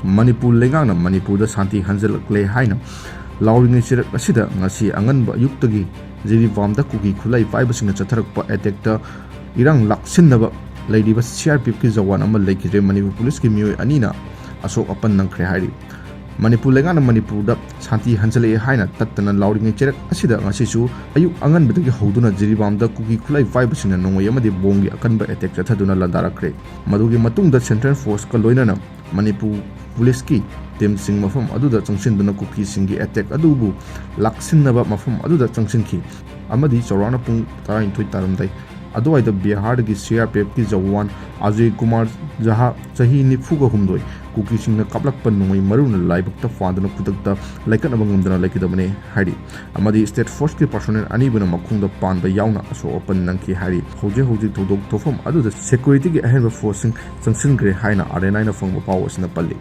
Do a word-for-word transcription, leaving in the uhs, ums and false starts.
ꯃꯅꯤꯄꯨꯔ ꯂꯩꯉꯥꯛꯅ ꯃꯅꯤꯄꯨꯔꯗ ꯁꯥꯟꯇꯤ ꯍꯟꯖꯤꯜꯂꯛꯂꯦ ꯍꯥꯏꯅ ꯂꯥꯎꯔꯤꯉꯩ ꯆꯩꯔꯛ ꯑꯁꯤꯗ ꯉꯁꯤ ꯑꯉꯟꯕ ꯑꯌꯨꯛꯇꯒꯤ ꯖꯤꯔꯤꯕꯥꯝꯗ ꯀꯨꯀꯤ ꯈꯨꯠꯂꯥꯏ ꯄꯥꯏꯕꯁꯤꯡꯅ ꯆꯠꯊꯔꯛꯄ ꯑꯦꯇꯦꯛꯇ ꯏꯔꯥꯡ ꯂꯥꯛꯁꯤꯟꯅꯕ ꯂꯩꯔꯤꯕ ꯁꯤ ꯑꯥꯔ ꯄꯤ ꯑꯦꯐꯀꯤ ꯖꯋꯥꯟ ꯑꯃ ꯂꯩꯈꯤꯗ꯭ꯔꯦ꯫ ꯃꯅꯤꯄꯨꯔ ꯄꯨꯂꯤꯁꯀꯤ ꯃꯤꯑꯣꯏ ꯑꯅꯤꯅ ꯑꯁꯣꯛ ꯑꯄꯟ ꯅꯪꯈ꯭ꯔꯦ ꯍꯥꯏꯔꯤ꯫ ꯃꯅꯤꯄꯨꯔ ꯂꯩꯉꯥꯛꯅ ꯃꯅꯤꯄꯨꯔꯗ ꯁꯥꯟꯇꯤ ꯍꯟꯖꯤꯜꯂꯛꯑꯦ ꯍꯥꯏꯅ ꯇꯠꯇꯅ ꯂꯥꯎꯔꯤꯉꯩ ꯆꯩꯔꯛ ꯑꯁꯤꯗ ꯉꯁꯤꯁꯨ ꯑꯌꯨꯛ ꯑꯉꯟꯕꯗꯒꯤ ꯍꯧꯗꯨꯅ ꯖꯤꯔꯤꯕꯥꯝꯗ ꯀꯨꯀꯤ ꯈꯨꯠꯂꯥꯏ ꯄꯥꯏꯕꯁꯤꯡꯅ ꯅꯣꯡꯃꯩ ꯑꯃꯗꯤ ꯕꯣꯝꯒꯤ ꯑꯀꯟꯕ ꯑꯦꯇꯦꯛ ꯆꯠꯊꯗꯨꯅ ꯂꯥꯟꯗꯥꯔꯛꯈ꯭ꯔꯦ꯫ ꯃꯗꯨꯒꯤ ꯃꯇꯨꯡꯗ ꯁꯦꯟꯇ꯭ꯔꯦꯜ ꯐꯣꯔꯁꯀ ꯂꯣꯏꯅꯅ ꯃꯅꯤꯄꯨꯔ ꯄꯨꯂꯤꯁꯀꯤ ꯇꯤꯝꯁꯤꯡ ꯃꯐꯝ ꯑꯗꯨꯗ ꯆꯪꯁꯤꯟꯗꯨꯅ ꯀꯨꯀꯤꯁꯤꯡꯒꯤ ꯑꯦꯇꯦꯛ ꯑꯗꯨꯕꯨ ꯂꯥꯛꯁꯤꯟꯅꯕ ꯃꯐꯝ ꯑꯗꯨꯗ ꯆꯪꯁꯤꯟꯈꯤ ꯑꯃꯗꯤ ꯆꯥꯎꯔꯥꯛꯅ ꯄꯨꯡ ꯇꯔꯥꯅꯤꯊꯣꯏ ꯇꯥꯔꯝꯗꯥꯏ ꯑꯗꯨꯋꯥꯏꯗ ꯕꯤꯍꯥꯔꯒꯤ C R P ꯑꯦꯐꯀꯤ Jawan Ajay Kumar Jah, ꯆꯍꯤ ꯅꯤꯐꯨꯒ ꯍꯨꯝꯗꯣꯏ, ꯀꯨꯀꯤꯁꯤꯡꯅ ꯀꯥꯞꯂꯛꯄ ꯅꯣꯡꯃꯩ ꯃꯔꯨꯅ ꯂꯥꯏꯕꯛꯇ ꯐꯥꯗꯨꯅ ꯈꯨꯗꯛꯇ ꯂꯥꯏꯀꯠꯅꯕ ꯉꯝꯗꯅ ꯂꯩꯈꯤꯗꯕꯅꯤ ꯍꯥꯏꯔꯤ꯫ ꯑꯃꯗꯤ ꯁ꯭ꯇꯦꯠ ꯐꯣꯔꯁꯀꯤ ꯄꯥꯔꯁꯣꯅꯦꯜ ꯑꯅꯤꯕꯨꯅ ꯃꯈꯣꯡꯗ ꯄꯥꯟꯕ ꯌꯥꯎꯅ ꯑꯁꯣꯛ ꯑꯄꯟ ꯅꯪꯈꯤ ꯍꯥꯏꯔꯤ꯫ ꯍꯧꯖꯤꯛ ꯍꯧꯖꯤꯛ ꯊꯧꯗꯣꯛ ꯊꯣꯛꯐꯝ ꯑꯗꯨꯗ ꯁꯦꯀ꯭ꯌꯨꯔꯤꯇꯤꯒꯤ ꯑꯍꯦꯟꯕ ꯐꯣꯔꯁꯁꯤꯡ ꯆꯪꯁꯤꯟꯈ꯭ꯔꯦ ꯍꯥꯏꯅ ꯑꯥꯔ ꯑꯦꯟ ꯑꯥꯏꯅ ꯐꯪꯕ ꯄꯥꯎ ꯑꯁꯤꯅ ꯄꯜꯂꯤ꯫